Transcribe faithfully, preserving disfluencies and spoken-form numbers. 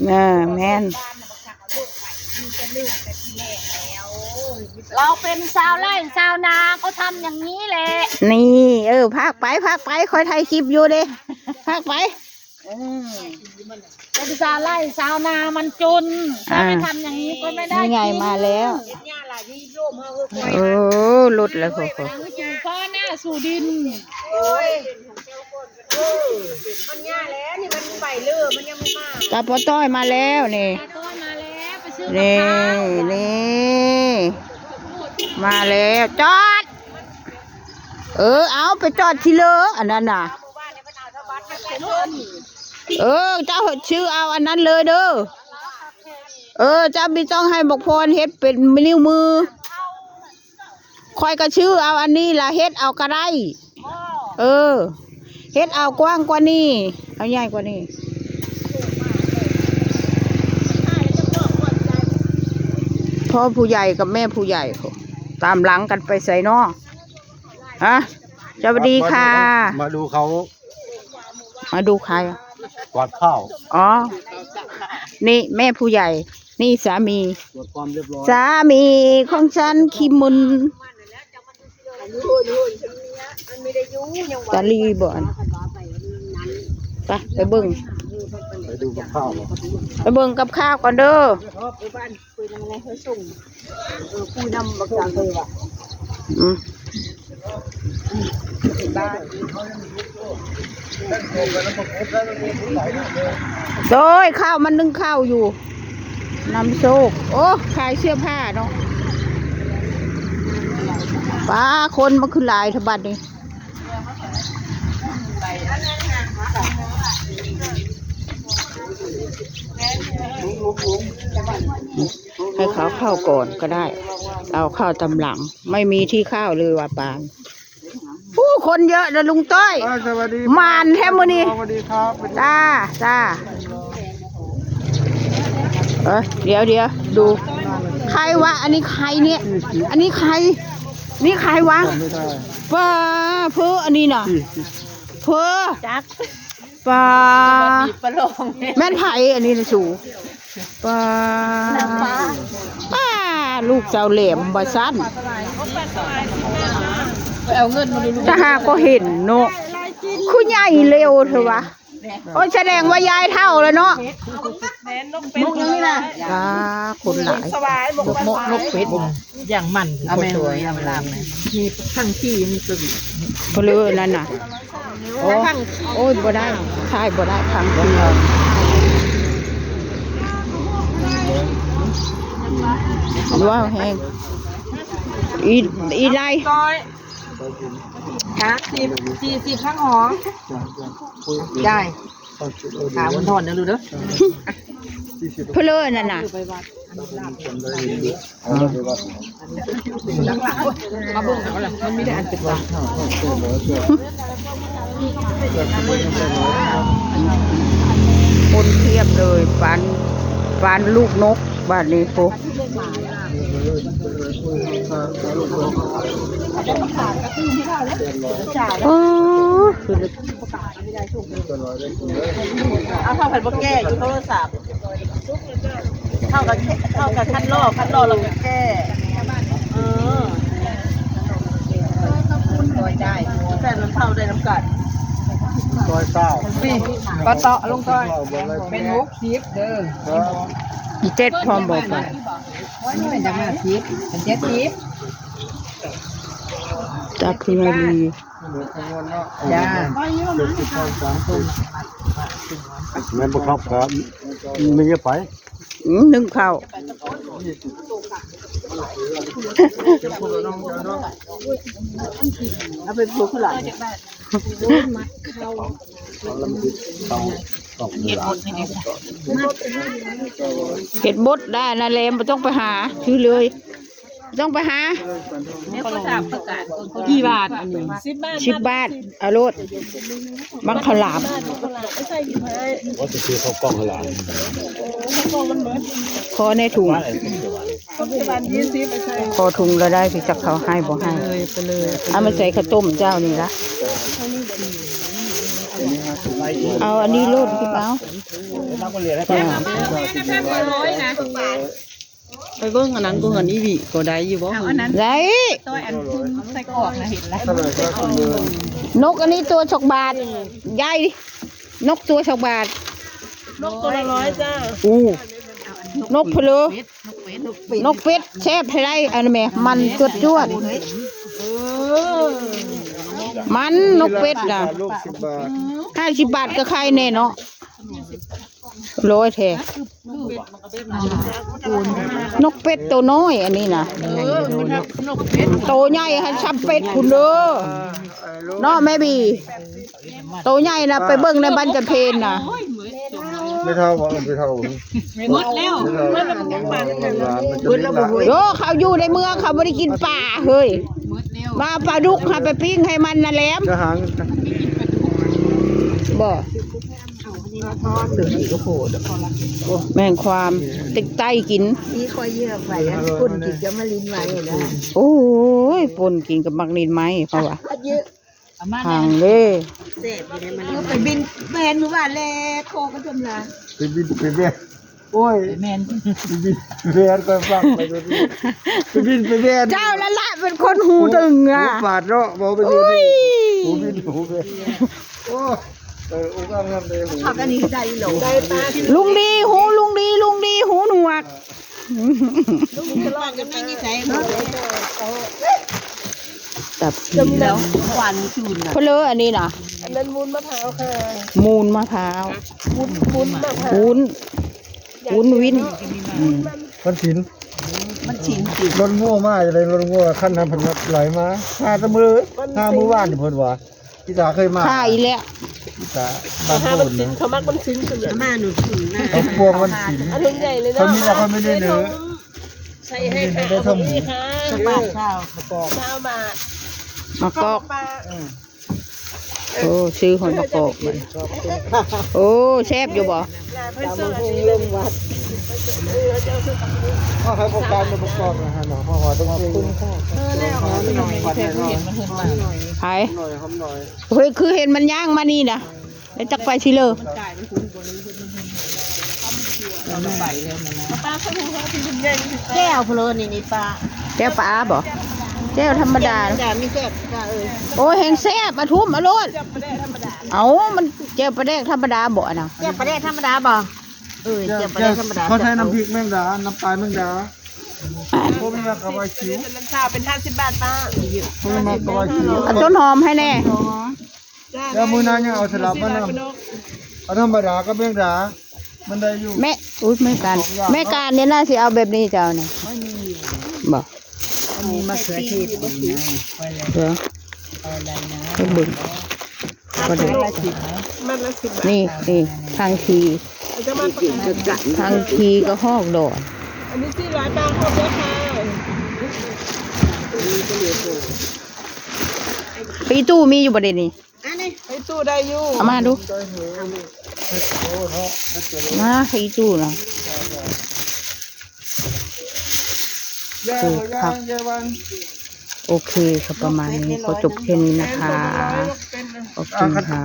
เออ แม่น เราเป็นชาวไร่ชาวนาก็ทำอย่างนี้แหละ นี่ เออ พากไป พากไป คอยถ่ายคลิปอยู่เด้ พากไป เออ เป็นชาวไร่ชาวนามันจน ถ้าไม่ อ่า ทำอย่างนี้ก็ไม่ได้ นี่ไง กิน มาแล้ว โอ้ หลุดแล้ว โอ้โห อยู่ฟ้าหน้าสู่ดิน โอ้ย มันยากแล้วนี่ มันใบเลือมันยังไม่มา ตาปอต้อยมาแล้วนี่ ตาต้อยมาแล้ว ไปซื้อกับ นี่ ข้าว นี่ มาแล้ว จอด เออ เอาไปจอดที่เลออันนั้นน่ะ เออ เจ้าชื่อเอาอันนั้นเลยเด้อ เออ เจ้าไม่ต้องให้บอกพรเฮ็ดเป็นนิ้วมือ คอยก็ชื่อเอาอันนี้ล่ะ เฮ็ดเอาก็ได้ เออ เฮ็ดเอากว้างกว่านี้ เอาใหญ่กว่านี้ พ่อผู้ใหญ่กับแม่ผู้ใหญ่ ตามหลังกันไปใส่นอ ฮะ สวัสดีค่ะ มาดูเขา มาดูใคร กวาดข้าว อ๋อ นี่แม่ผู้ใหญ่ นี่สามี ตรวจความเรียบร้อย สามีของฉันขี้มึน ตาลีบ่อน ไป ไปเบิ่ง ไปดูกับข้าว ไปเบิ่งกับข้าวก่อนเด้อ อืม โดยข้าวมันนึ่งข้าวอยู่ นำโชค โอ้ ขายเสื้อผ้าเนาะ ป้า คนมันคือหลายทะบัดนี่ ให้เขาเข้าก่อนก็ได้ เอาเข้าตามหลัง ไม่มีที่เข้าเลยว่ะปาน ผู้คนเยอะนะลุงต้อย อ่า สวัสดี หมานแท้มื้อนี้ สวัสดีครับ จ้า จ้า เออ เดี๋ยว เดี๋ยว ดู ใครวะ อันนี้ใครเนี่ย อันนี้ใคร นี่ใครวะ จำไม่ได้ ป้า เพื่ออันนี้น่ะ สี่สิบ เพื่อ จัก ป้า ประโลม แม่นไผอันนี้นะสู ป้า ป้า ลูกเจ้าแหลมบ่าซั่น ไปเอาเงินมาดูลูก ถ้าหากก็เห็นเนาะ คือใหญ่เร็วเถอะวะ โอ้ย แสดงว่ายายเฒ่าแล้วเนาะ มุกนี้นะ ป้า คนหลาย สบาย มุก นก นกเป็ด อย่างมัน เอาแม่ เอาไปลามเลย มีทั้งขี้มีตัว เพลือนั่นน่ะ โอ้ โอ้ย บ่ได้ ถ่ายบ่ได้ พัง ว้าว แฮง อี อีไล ร้อย สามสิบ สี่สิบ ทั้งหอม ได้ ถามมันทอนนะลูกเด้อ เพลือนั่นน่ะ มาเบิ่งเอาล่ะ มันมีแต่อันเป็นตา คนเพียบเลย ปาน ปานลูกนก บาดนี้ โอ้ โอ้ เอาเข้าไปบ่แก้อยู่โทรศัพท์ เข้ากับแค่ เข้ากับคัดลอก คัดลอกแล้วก็แก้ เออ ร้อยได้ แฟนมันเท่าได้น้ำกัด ร้อยเก้า นี่ ก็เตาะลงก่อน เป็นหกสิบเด้อ ครับ อีเจ็ดพร้อมบอกไป โอ้ย มันจะมาสิบ เป็นเจ็ดสิบ จับที่นาลี เหลือจำนวนเนาะ จ้า เจ็ดสิบเท่าสามสิบ แม่นบ่ครับ ครับ ไม่เยอะไป อืม นึ่งข้าว เอาไปปลูกข้างหลัง เห็ดบดได้นะแหลม บ่ต้องไปหา ซื้อเลย บ่ต้องไปหา กี่บาทอันนี้ สิบบาท เอาโลด บักข้าวหลาม ว่าจะซื้อข้าวกล้องข้าวหลาม ขอในถุง ขอถุงละได้ พี่จักเขาให้บ่ให้ เลย ไปเลย เอามาใส่ข้าวต้มเจ้านี่ละ เอาอันนี้โลดพี่เปา ไปเบิ่งอันนั้นก็เงินอีหวีก็ได้อยู่บ่ เอาอันนั้น ได้ ตัวอันพุงไส้กรอกนะเห็นแล้ว นกอันนี้ตัวสองบาท ใหญ่ นกตัวสองบาท นกตัวละร้อยจ้า อู้ นกเพลือ นกเป็ดแซ่บไทยได้อันนี้แหม่มันจวดจวด มันนกเป็ดนะ ห้าสิบบาทก็ไข่แน่เนาะ ร้อยแท้ นกเป็ดตัวน้อยอันนี้นะ โตใหญ่ให้ซ้ำเป็ดคุณเด้อ เนาะแม่บี โตใหญ่นะ ไปเบิ่งในบ้านจันเพนนะ ไม่เท่าว่ามันไม่เท่า หมดแล้ว ไม่เท่า มันจะเล็กละ โย เขาอยู่ในเมืองเขาไม่ได้กินปลาเฮ้ย มาปลาดุกค่ะไปปิ้งให้มันนะแหลม จะหาง บ่ แม่งความติดใต้กิน นี่คอยเยอะไปอ่ะคนกินจะมาลิ้นไหวนะ โอ้ยปนกินกับมักลิ้นไหมเขาว่า เยอะ ทางเลย เสพอยู่ในมัน เออไปบินแบนมือว่าแลโคก็จำละ ไปบินไปแบน โอ้ย แม่น ไปบินไปแบนก็ฟังไปดูดิ ไปบินไปแบน เจ้าละละเป็นคนหูตึงอ่ะ หูปาดเนาะ บอกไปดูดิ โอ้ย หูบินหูแบน โอ้ เออ อุ้งอ้างงามเลย หู เขากันนี้ได้หลงได้ปลา ลุงดีหู ลุงดี ลุงดีหูหนวก ลุงทะเลาะกันไม่นิสัย ตับ จำแล้ว ควันคืนนะ เพลออันนี้นะ อันนั้นมูนมะพร้าวค่ะ มูนมะพร้าว มูนมูนมะพร้าว วุ้น วุ้นวิ้น อืม มันสิน มันสินสิ รถงัวมาจะได้รถงัวคันนั้นเพิ่นว่าไหลมา หาแตะมือ หามื้อวานนี่เพิ่นว่า พี่สาเคยมา ข้าอีแล้ว พี่สาบ้าน หา โพ มัน น สิน นะ เขามักมันสินเสมอ มาหนุนสินนะ เขาพวงมันสิน อันนั้นใหญ่เลยเนาะ เขามีแล้วเขาไม่ได้เนื้อ ใส่ให้ค่ะ ได้ เอา เท่าหมู นี่ค่ะ สปาข้าวประกอบ ข้าวบาท มะกอก ปลา โอ้ ซื้อหอยมะกอกมา โอ้ แซ่บอยู่บ่ ตำบักหุ่งลงวัด เอาให้ประกอบมาประกอบนะฮะเนาะ เพราะว่าต้องซื้อ เออ แล้ว หอมหน่อย หอมหน่อย ไผ หน่อย หอมหน่อย เฮ้ย คือเห็นมันย่างมานี่นะ แล้วจักไปสิเลย แจ่วเพลินนี่นี่ปลา แจ่วปลาบ่ แจ่วธรรมดา ธรรมดาไม่แซ่บปลาเอ้ย โอ้ย แฮงแซ่บ มาทุ่มมาโลด เอา มันแจ่วปลาแดกธรรมดาบ่อะนะ แจ่วปลาแดกธรรมดาบ่ เออ แจ่วปลาแดกธรรมดา เขาใช้น้ำพริกแมงดา น้ำปลาแมงดา พวกนี้มากระบายคิว เป็นน้ำชาเป็นห้าสิบบาทป้า พวกนี้มากระบายคิว เอาต้นหอมให้แน่ แล้วมื้อหน้ายังเอาสลับมานำ เอาธรรมดากับแมงดา มันได้อยู่ แม่ อุ๊ย แม่การ แม่การเนี่ยน่าสิเอาแบบนี้เจ้านี่ ไม่มี บ่ มีมะเขือเทศ เดี๋ยว เอาอะไรนะ ให้เบิ่ง ก็ดู มันละสิบ มันละสิบบาท นี่ นี่ ทางที เอาจะมาประกัน ทางทีก็ฮอกดอก อันนี้สี่ร้อยบาทครบแล้วค่ะ พี่ตู้มีอยู่บ่เดี๋ยวนี้ อันนี้ไปตู้ได้อยู่ เอามาดู มาให้ตู้นะ ปลูกผัก โอเคค่ะ ประมาณนี้ ขอจบแค่นี้นะคะ ขอบคุณค่ะ